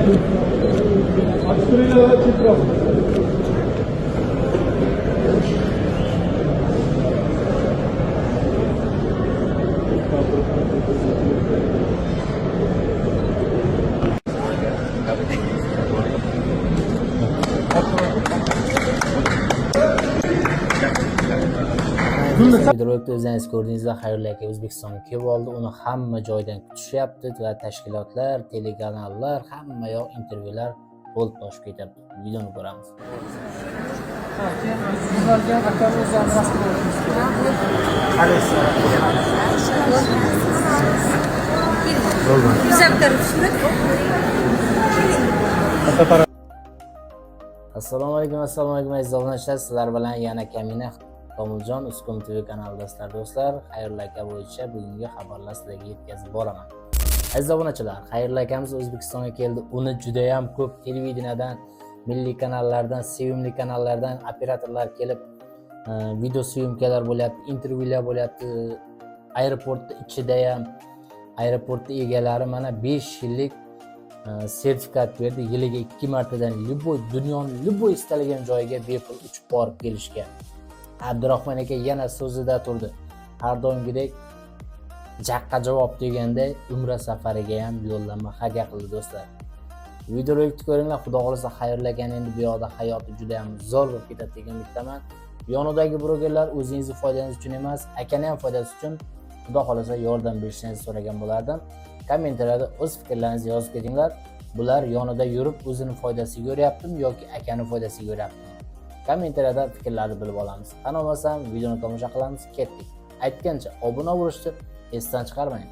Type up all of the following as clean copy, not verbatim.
Açtırıyla çift. Videorolikda o'zingiz ko'rdingizlar, Xayrullo aka O'zbekistonga kelib oldi. Uni hamma joydan kutishyapti va tashkilotlar, telekanallar, hamma yoq intervyular bo'lib toshib ketyapti. Videoni ko'ramiz. Keyin ularga akani o'zini rasmga olishimiz kerak. Assalomu alaykum, assalomu alaykum aziz obunachilar. Sizlar bilan yana Kamina Komiljon Uskum TV kanalidasizlar do'stlar. Xayrullo aka bo'yicha bugungi xabarlar sizlarga yetkazib boraman. Aziz obunachilar, Xayrullo akamiz O'zbekistonga keldi. Uni juda ham ko'p televideniyadan, milliy kanallardan, sevimli kanallardan operatorlar kelib video syomkalar bo'lyapti, intervyular bo'lyapti. Aeroportni ichida ham aeroportni egalari mana 5 yillik sertifikat berdi. Yiliga 2 martadan любой dunyoni любой istalgan joyiga bepul uchib borib kelishga. Abdurahmon aka yana so'zida turdi. Har doimgidek jaqqa javob deganday umra safariga ham yo'llanma hadya qildi do'stlar. Videorolikni ko'ringlar, xudo xohlasa Xayrullo akani endi bu yoqda hayoti juda ham zo'r bo'lib ketadi degan umiddaman. Yonidagi blogerlar o'zingizni foydangiz uchun emas, akani ham foydasi uchun xudo xohlasa yordam berishingizni so'ragan bo'lardim. Kommentariyada o'z fikrlaringizni yozib ketinglar. Bular yonida yurib o'zini foydasiga ko'ryaptimi yoki akani foydasiga ko'ryaptimi? Kommentariyada fikrlarni bilib olamiz. Qani bo'lmasam videoni tomosha qilamiz, ketdik. Aytgancha obuna bo'lishni esdan chiqarmang.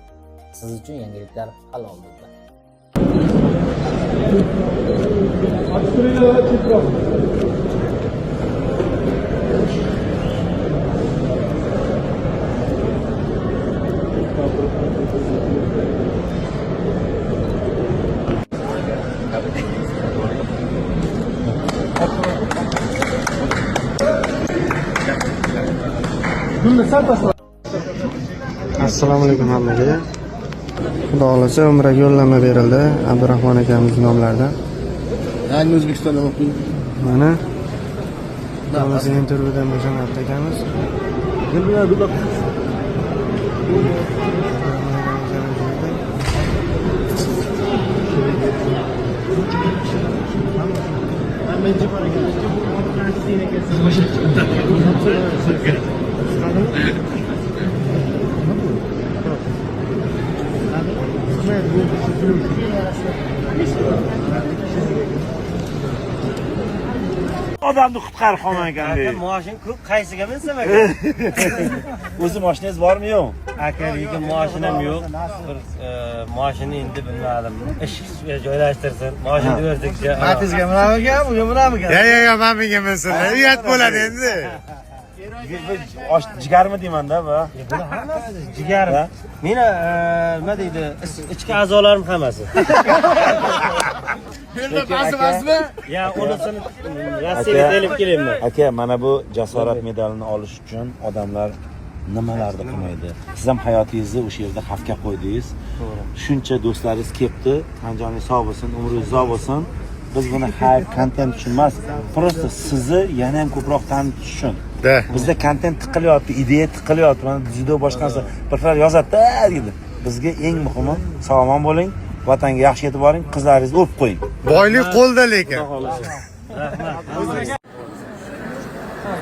Siz uchun yangiliklar hali oldinda. Açtırıyla çift. Assalomu alaykum hammaga. Xudo xohlasa umraga yo'llanma berildi Abdurahmon akamiz nomlaridan. Yangi O'zbekistonda o'qiydi. Mana Xudo xohlasa intervyudan bo'shanyapti akamiz. Abdurahmon akamiz yana shu yerda. Odamni qutqarib qolman ekan Aka, deydi. moshin ko'p, qaysiga minsam aka? O'zi mashinangiz bormi yo'q? Aka, lekin moshinam yo'q. Bir moshini endi bilmadim. Ish joylashtirsin. Moshinni berdik. Matizga minamikan, bunga minamikan? Ya ya ya, mana bunga minsinlar. Uyat bo'ladi endi. Osh jigarmi deymanda bu. Buni hammasi jigarim. Meni nima deydi? Ichki a'zolarim hammasi. Emasmi? Ya unisini Rossiyaga elib kelayman. Aka, mana bu jasorat medalini olish uchun odamlar nimalarni qilmaydi. Siz ham hayotingizni o'sha yerda xavfga qo'ydingiz. Shuncha do'stlaringiz kelibdi. Tan joningiz sog' bo'lsin, umringiz uzoq bo'lsin. Biz buni hayb kontent uchun emas, просто sizni yana ham ko'proq tanitish uchun. Da. Bizda kontent tiqilyapti, ideya tiqilyapti. Mana dzyudo boshqa narsa. Bir xil yozadi-da deydi. Bizga eng muhimi sog'lom bo'ling, vatanga yaxshi yetib boring, qizlaringizni o'pib qo'ying. Boylik qo'lda lekin.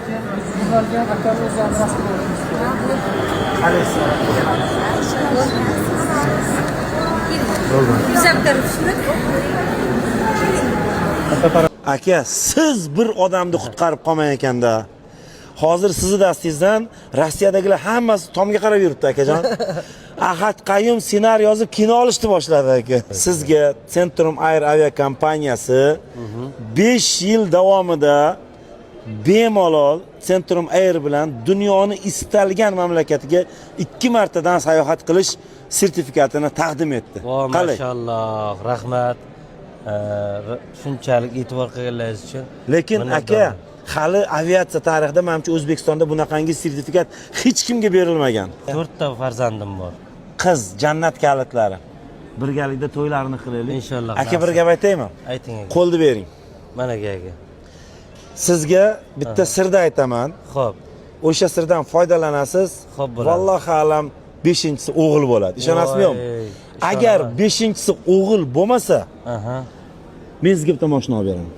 Keyin ularga akani o'zini rasmga olishimiz kerak. Aka, siz bir odamni qutqarib qolmang ekanda. Hozir sizni dastingizdan Rossiyadagilar hammasi tomga qarab yuribdi akajon. Ahad Qayum ssenariy yozib kino olishni boshladi aka. Sizga Centrum Air aviakompaniyasi 5 yil davomida bemalol Centrum Air bilan dunyoni istalgan mamlakatiga 2 martadan sayohat qilish sertifikatini taqdim etdi. Vo, Qalay? mashalloh, rahmat. Shunchalik e'tibor qilganlaringiz uchun. Lekin aka, Minnatdorman. hali aviatsiya tarixida manimcha O'zbekistonda bunaqangi sertifikat hech kimga berilmagan. 4 ta farzandim bor. Qiz jannat kalitlari. Birgalikda to'ylarni qilaylik. Inshaalloh. Aka, bir gap aytaymi? Ayting aka. Qo'lni bering. Mana aka. Sizga bitta sirni aytaman. Xo'p. O'sha sirdan foydalanasiz. Xo'p bo'ladi. Vallohu alam, beshinchisi o'g'il bo'ladi. Ishonasizmi yo'qmi? Voy, Agar ishonaman. beshinchisi o'g'il bo'lmasa, Aha. men sizga bitta mashina olib beraman.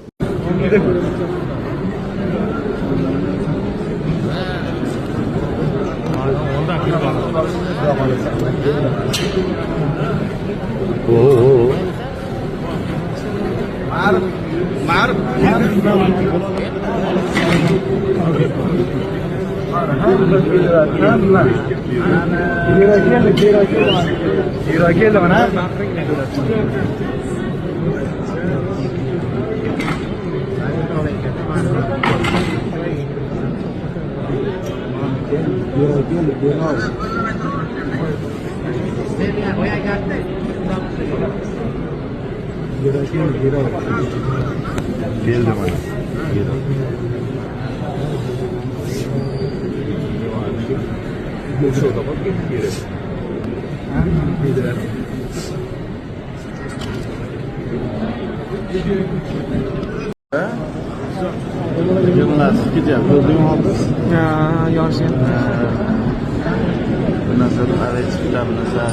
Bir narsa bir narsa.